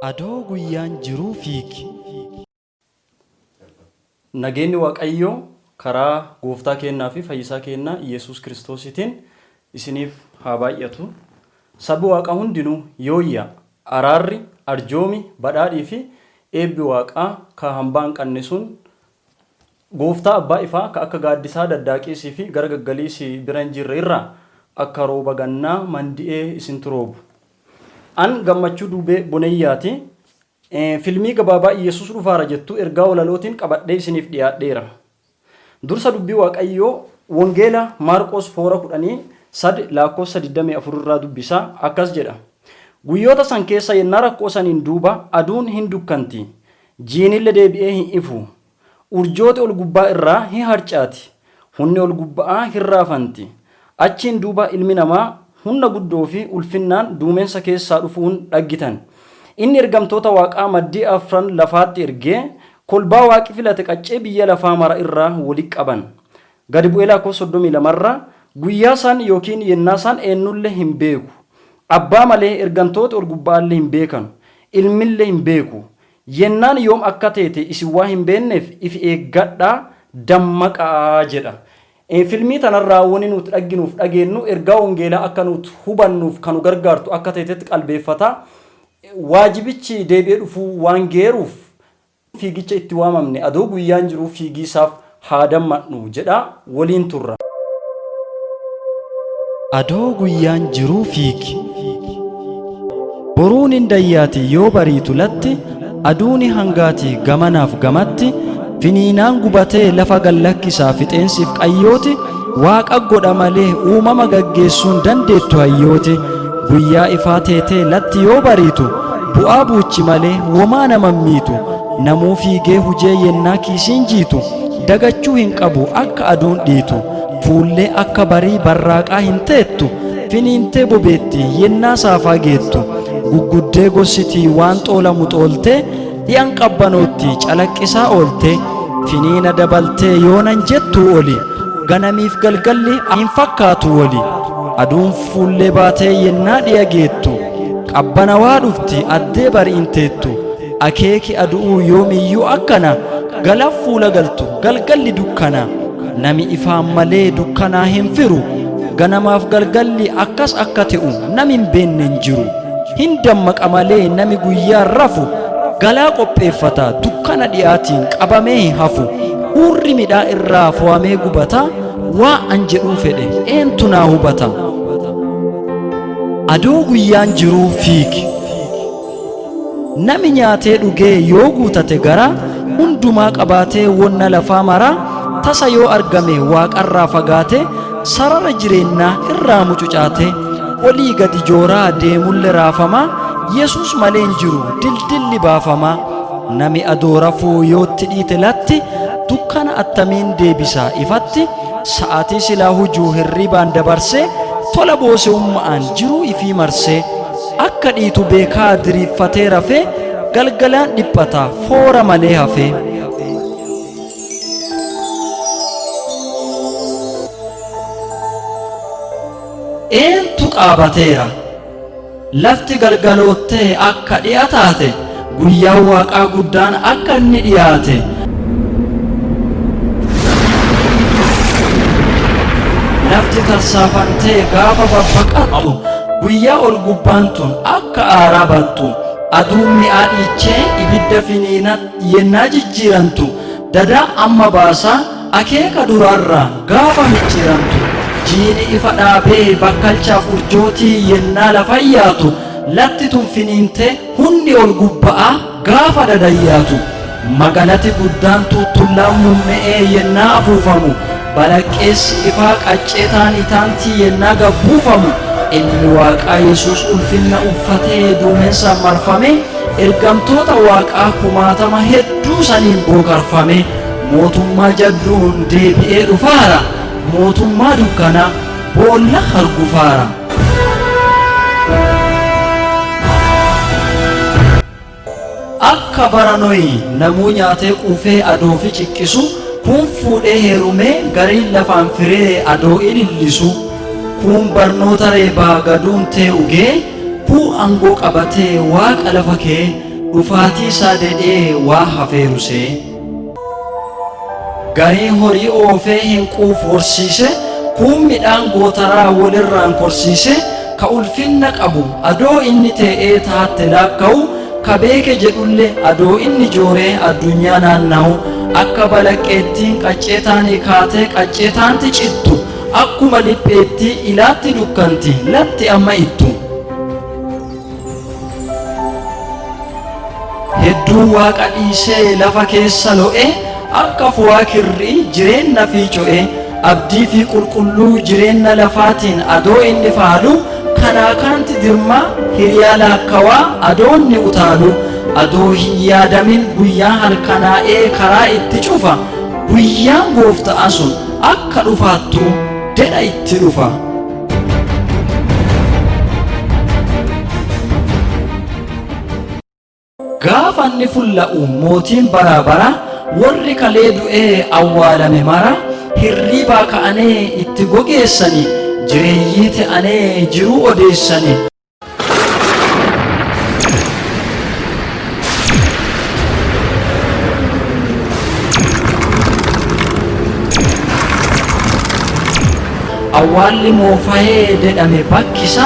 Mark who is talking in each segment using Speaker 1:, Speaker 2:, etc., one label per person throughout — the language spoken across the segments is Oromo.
Speaker 1: Adoo guyyaan jiruu fiigi. Nageenni Waaqayyoo karaa Gooftaa keennaa fi Fayyisaa keennaa Iyyasuus Kiristoosiitiin isiniif haa baay'atu. Sabi Waaqaa hundinuu yooyyaa! Araarri, arjoomi, badhaadhii fi eebbi Waaqaa ka hambaa hin qanne sun Gooftaa Abbaa ifaa ka akka gaaddisaa daddaaqiisii fi gara gaggaliisi bira hin jirre irraa akka rooba gannaa mandi'ee isintti roobu. An Gammachuu Duubee Boneyyaati. Filmii gabaabaa Iyyasuus dhufaara jettu ergaa walalootiin qabadhee isiniif dhiyaadheera. Dursa dubbii Waaqayyoo Wongeela Maarqoos foora kudhanii sad laakkofsa 24 irraa dubbisa akkas jedha. Guyyoota san keessa yennaa rakkoo saniin duuba aduun hin dukkanti, jiinille deebi'ee hin ifu. Urjooti ol-gubbaa irraa hin harcaati, hunni ol-gubba'aa hin raafanti. Achiin duuba Ilmi Namaa hunna guddoo fi ulfinnaan duumensa keessaa dhufuun dhaggitan. Inni ergamtoota Waaqaa maddii afran lafaatti ergee, kolbaa Waaqi filate qaccee biyya lafaa mara irraa wolitti qaban. Gadi bu'ee laakkofsa 32 irraa, Guyyaa san yookiin yennaa san eennulle hin beeku. Abbaa malee ergantooti ol-gubba'aalle hin beekanu, Ilmille hin beeku. Yennaan yoom akka teete isin waan hin beenneef ifi eeggadhaa, dammaqa'a jedha. Filmii tanarraa woni nuut dhagginuuf dhageennu ergaa wongeelaa akka nuut hubannuuf ka nu gargaartu akka teetetti qalbeeffataa waajibichi deebi'ee dhufuu waan geeruuf fiigicha itti waamamne adoo guyyaan jiruu fiigiisaaf haa dammaqnu jedhaa woliin turra. Adoo guyyaan jiruu fiigi. Boruun hin dayyaati yoo bariitu latti aduuni hangaati gamanaaf gamatti finiinaan gubatee lafa gallakkisaa fixeensiif qayyooti waaqa godha malee uumama gaggeessuun dandeettu hayyooti guyyaa ifaa teetee latti yoo bariitu bu'aa buuchi malee womaa naman miitu namuu fiigee hujee yennaa kiisiin jiitu dagachuu hin qabu akka aduun dhiitu fuullee akka barii barraaqaa hin teettu finiintee bobeetti yennaa saafaa geettu gugguddee gossitii waan xoolamu xooltee dhi'an qabbanootti calaqqisaa oolte finiina dabaltee yoonan jettuu oli ganamiif galgalli hin fakkaatu woli aduun fuullee baatee yennaa dhi'a geettu qabbanawaa dhufti addee bari'in teettu akeeki adu'uu yoomiyyuu akkana galaaf fuula galtu galgalli dukkana nami ifaan malee dukkanaa hin firu ganamaaf galgalli akkas akka te'u nami hin beenne hin jiru hin dammaqa malee nami guyyaan rafu galaa qopheeffata dukkana dhi'aatiin qabamee hin hafu huurri midhaa irraa fo'amee gubata waa an jedhuu fedhe eentu naa hubata. Adoo guyyaan jiruu fiigi. Nami nyaatee dhugee yoo guutate garaa, hundumaa qabaatee wonna lafaa maraa, tasa yoo argame Waaqarraa fagaatee, sarara jireennaa irraa mucucaatee, olii gadi jooraa deemulle raafamaa, Yesuus malee hin jiru dildilli baafamaa. Nami adoo rafuu yootti dhiite latti, dukkana attamiin deebisa ifatti, sa'aatii silaa huju hirriibaan dabarsee, tola boose'umma'aan jiruu ifii marsee. Akka dhiitu beekaa diriiffatee rafee galgalaan dhiphata foora malee hafee. Eentu qaabateera? Lafti galgaloottee akka dhi'a taate, guyyaan Waaqaa guddaan akka inni dhiyaate. Lafti tarsaafantee gaafa babbaqaxxu, guyyaa ol gubbaan tun akka aaraa baxxu, aduun mi'aa dhiichee ibidda finiina yennaa jijjiirantu, dadaa amma baasaa akeeka duraarraa gaafa micciirantu, jiini ifa dhaabee bakkalchaaf urjootii yennaa lafan yaatu, latti tun finiintee hunni ol gubba'aa gaafa dadayyaatu, magalati guddaan tuuttullaan muumme'ee yennaa afuufamu, balaqqeessi ifaa qaccee taanii taantii yennaa gad buufamu, Ilmi Waaqaa Yesuus ulfinna uffatee duumensaan marfamee, ergamtoota Waaqaa kumaatama hedduu saniin bookarfamee, mootummaa jaddu'uun deebi'ee dhufaara, mootummaa dukkanaa boolla hargufaara. Akka bara Nohi namuu nyaatee quufee adoo fi ciqqisu, kuun fuudhee heerumee gariin lafaan firee adoo ilillisu, kuun barnoota reebaa gaduun tee ugee, kuu angoo qabatee Waaqa lafa kee, Dhufaatii isaa dedhee waa hafeerusee. Garii horii oofee hin quufu horsiise, kuun midhaan gootaraa walirraan korsiise, ka ulfinna qabu adoo inni tee'ee taatte laakka'u, ka beeke jedhulle adoo inni jooree addunyaa naanna'u, akka balaqqeettiin qaccee taanii kaatee qaccee taanti cittu, akkuma lipheettii ilaatti dukkanti latti amma ittu. Hedduun Waaqa dhiisee lafa keessa lo'e, akka fuwaa kirrii jireenna fiico'e, abdii fi qulqulluu jireenna lafaatiin adoo inni faalu, kanaa kaanti dirmaa hiriyaa laakkawaa adoo inni utaalu, adoo hin yaadamin guyyaa halkanaa'ee karaa itti cufa, guyyaan Goofta'aa sun akka dhufaattuu dedha itti dhufa. Gaafa inni fulla'u mootiin baraa bara, warri kalee du'ee awwaalame mara, hirriibaa ka'anee itti gogeessani, jireeyyii te'anee jiruu odeessani. Awwaalli moofayee dedhame bakkisa,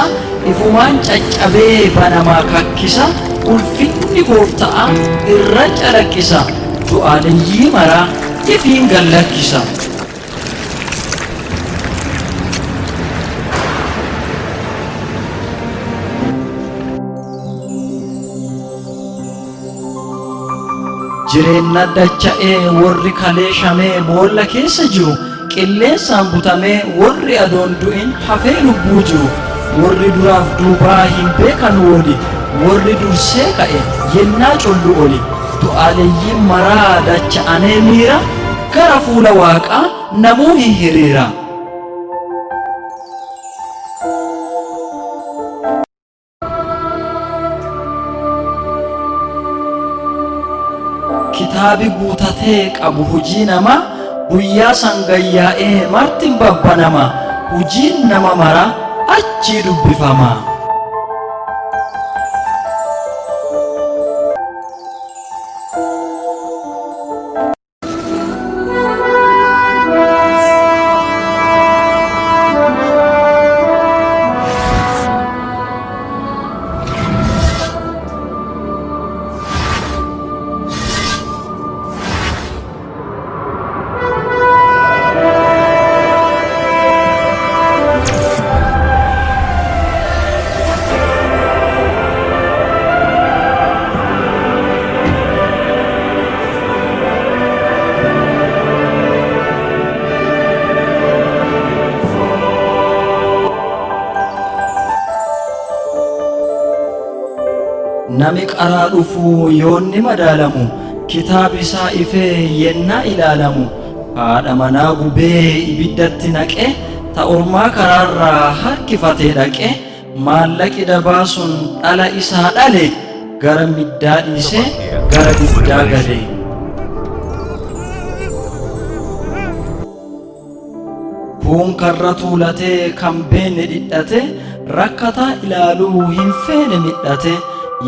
Speaker 1: ifumaan caccabee banamaa kakkisa, ulfinni Goofta'aa irra calaqqisa, du'aaleyyii maraa ifiin gad lakkisa. Jireenna dacha'ee worri kalee shamee boolla keessa jiru, qilleensaan butamee worri adoon du'in hafee lubbuu jiru, worri duraaf duubaa hin beekanu woli, worri dursee ka'e yennaa collu oli, du'aaleyyiin maraa dacha'anee miira, gara fuula Waaqaa namuu hin hiriira. Kitaabi guutatee qabu hujii namaa, guyyaa san gayyaa'ee marti hin babbanama, hujiin nama mara achii dubbifama. Nami qaraa dhufu yoonni madaalamu, kitaabi isaa ifee yennaa ilaalamu, haadha manaa gubee ibiddatti naqe, ta ormaa karaarraa harkifatee dhaqe, maallaqi dabaa sun dhala isaa dhale, gara middaa dhiisee gara diddaa gale. Kuun karra tuulatee kan beenne dhidhate, rakkataa ilaaluu hin feene midhate,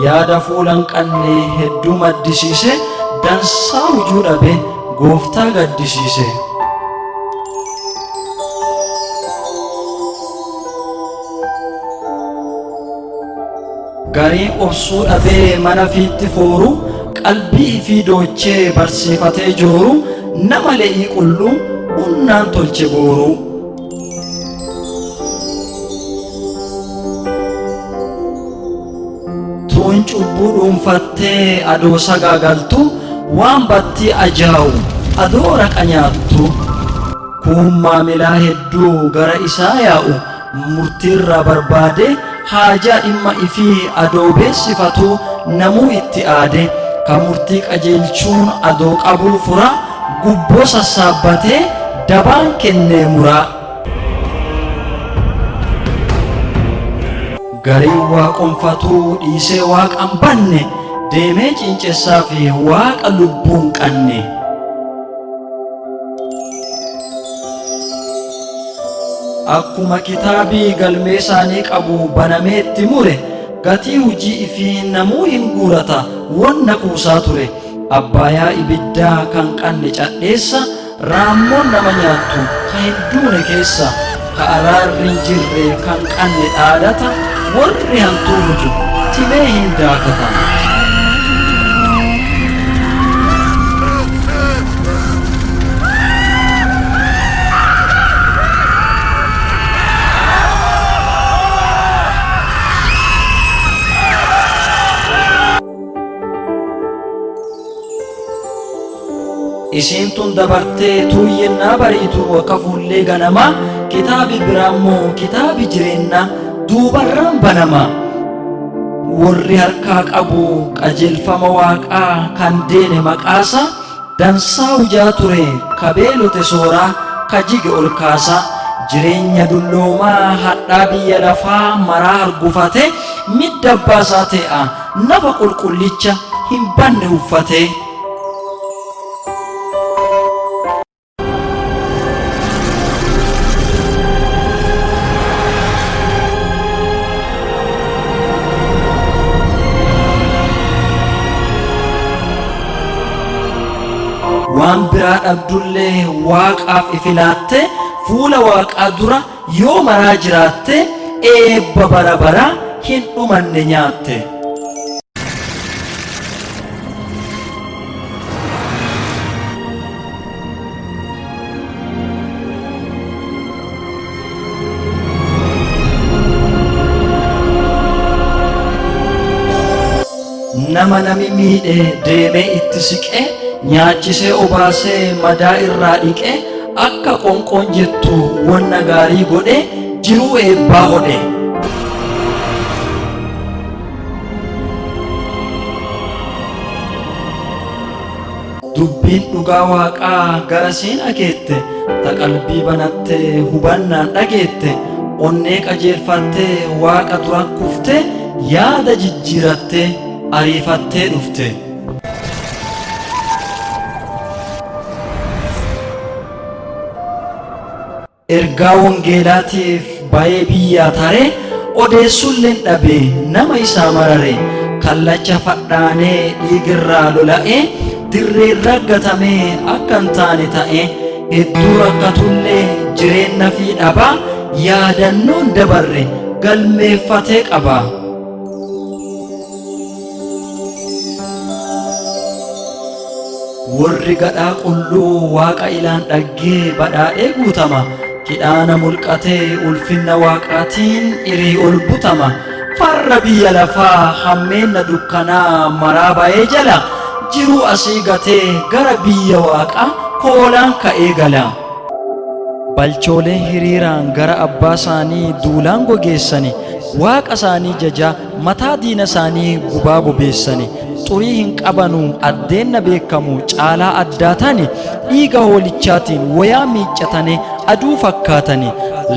Speaker 1: yaada fuula hin qanne hedduu maddisiise, dansaa hujuu dhabe Gooftaa gaddisiise. Gariin obsuu dhabee mana fiitti fooru, qalbii ifii doochee barsiifatee jooru, nama le'ii qulluu unnaan tolche booruu. Tuun cubbuu dhuunfattee adoo sagaagaltu, waan battii ajaawu adoo raqa nyaattu. Kuun maamilaa hedduu gara isaa yaa'u, murtiirraa barbaadee haajaa dhimma ifii adoo beessifatuu namuu itti aade, ka murtii qajeelchuun adoo qabuu furaa, gubboo sassaabbatee dabaan kennee muraa. Gariin waaqonfatuu dhiisee Waaqa hin banne, deemee ciincessaa fi Waaqa lubbuu hin qanne. Akkuma kitaabii galmee isaanii qabu banamee itti mure, Gatii hujii ifii namuu hin guurata wonna kuusaa ture. Abbaayaa ibiddaa kan qanne cadheessa, raammoon nama nyaattu ka hin duune keessa, ka araarri hin jirre kan qanne dhaadata, worri hantuu huju timee hin daakata. Isiin tun dabartee tuuyyennaa bariitu akka fuullee ganamaa, kitaabi biraammoo kitaabi jireennaa duubarraan banama. Worri harkaa qabu qajeelfama Waaqaa kan deene maqaasaa, dansaa hujaa ture ka beelote sooraa, ka jige ol kaasaa. Jireenya dulloomaa hadhaa biyya lafaa maraa hargufatee, midda abbaasaa te'a nafa qulqullicha hin banne uffatee. Waan biraa dhabdullee Waaqaaf ifi laattee, fuula Waaqaa dura yoo maraa jiraatte, eebba bara baraa hin dhumanne nyaatte. Nama nami miidhe deemee itti siqee, nyaachisee obaasee madaa irraa dhiqee, akka qonqoon jettu wonna gaarii godhee jiruu eebbaa hodhe. Dubbiin dhugaa Waaqaa gara siin akeette, ta qalbii banattee hubannaan dhageette, onnee qajeelfattee Waaqa dura kuftee, yaada jijjiirattee ariifattee dhufte. Ergaa wongeelaatiif bayee biyyaa taree, odeessulleen dhabe nama isaa marare. Kallacha fadhaanee dhiigirraa lola'ee, dirreerra gatamee akka hin taane ta'ee, hedduu rakkatullee jireenna fi dhabaa, yaadannoon dabarre galmeeffatee qaba. Worri gadhaa qulluu Waaqa ilaan dhaggee badhaadhee guutama. Hidhaana mulqatee ulfinna Waaqaatiin irii ol butama. Farra biyya lafaa hammeenna dukkanaa maraa bayee jala, jiruu asii gatee gara biyya Waaqaa koolaan ka'ee gala. Balchooleen hiriiraan gara abbaa isaanii duulaan gogeessani, Waaqa isaanii jajaa mataa diina isaanii gubaa bobeessani. Xurii hin qabanu addeenna beekkamu caalaa addaatani, dhiiga hoolichaatiin woyaa miiccatane aduu fakkaatani.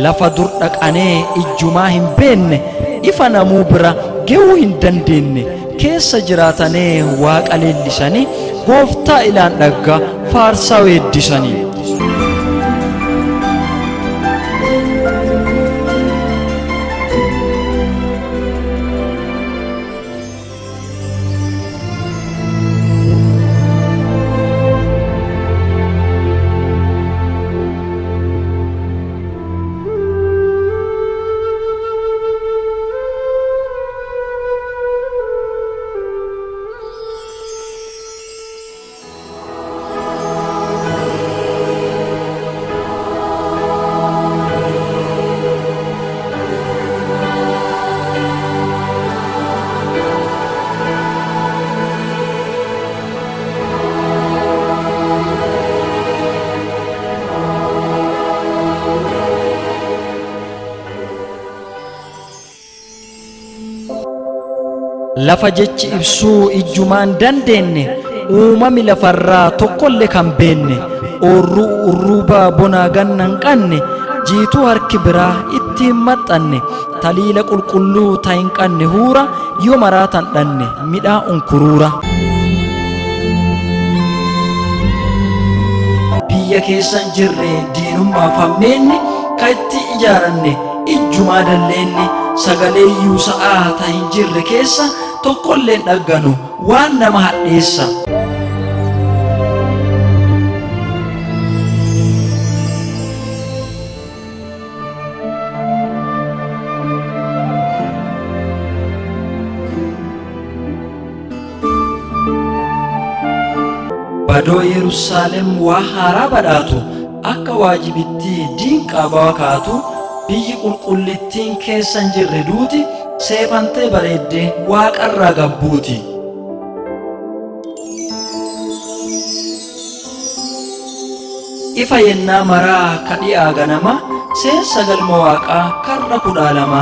Speaker 1: Lafa dur dhaqanee ijjumaa hin beenne, ifa namuu bira gewuu hin dandeenne keessa jiraatanee Waaqa leellisani, Gooftaa ilaan dhaggaa faarsaa weeddisani. Lafa jechi ibsuu ijjumaan dandeenne, uumami lafarraa tokkolle kan beenne, oorruu urruubaa bonaa ganna hin qanne, jiituu harki biraa itti hin maxxanne, taliila qulqulluu ta hin qanne huura, yoo maraa tan dhanne midhaa unkuruura. Biyya keessa hin jirre diinummaaf hammeenni, ka itti ijaaranne ijjumaa dalleenni.
Speaker 2: Sagalee iyyuu sa'aa ta hin jirre keessa tokkolleen dhagganu waan nama hadheessa. Badoo Yerusaalem waa haaraa badhaatu akka waajibitti diinqaa bawa kaatu biyyi qulqullittiin keessa hin jirre duuti seefantee bareeddee waaqarraa gabbuuti. Ifa yennaa maraa ka dhi'aa ganama seensa galma waaqaa karra 12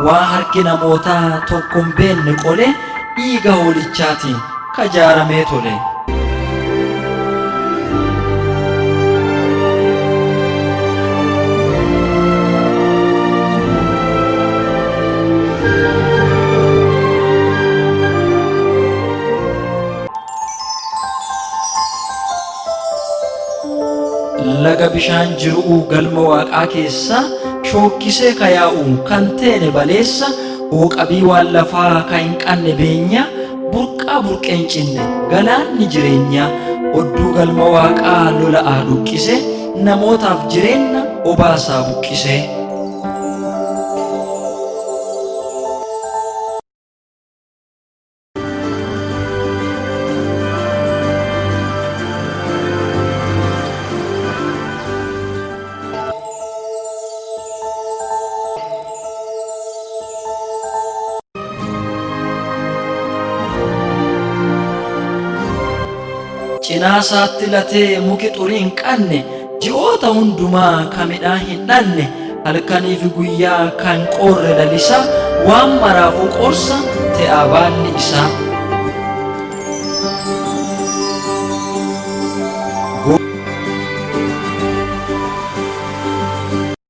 Speaker 2: waa harki namootaa tokko hin beenne qole dhiiga hoolichaatiin ka jaaramee tole. Laga bishaan jiru'uu galma waaqaa keessa shookkisee ka yaa'u kan teene baleessa hooqabii waan lafaa ka hin qanne beenya burqaa burqee hin cinne galaanni jireenya odduu galma waaqaa lola'aa dhuqqise namootaaf jireenna obaasaa buqqise. Cinaa isaatti latee muki xurii hin qanne ji'oota hundumaa ka midhaan hin dhanne halkanii fi guyyaa kan qoorre lalisa waan maraafuu qorsa te'aa baalli isaa.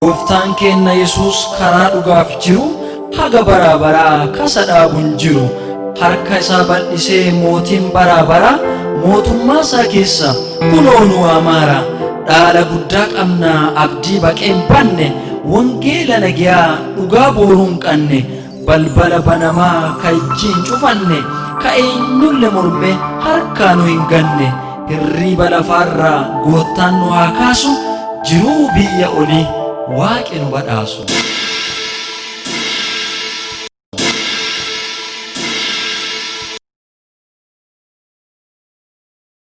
Speaker 2: Gooftaan keenna Yesuus karaa dhugaaf jiru haga baraa baraa kasa dhaabu hin jiru. Harka isaa bal'isee mootiin baraa baraa mootummaa isaa keessa kunoo nu waamaara. Dhaala guddaa qabna abdii baqee hin banne wangeela nagiyaa dhugaa booruu hin qanne balbala banamaa ka ijji hin cufanne ka eenyulle morme harkaa nu hin ganne hirriiba lafaarraa goottaan nu haa kaasu jiruu biyya olii waaqi nu badhaasu.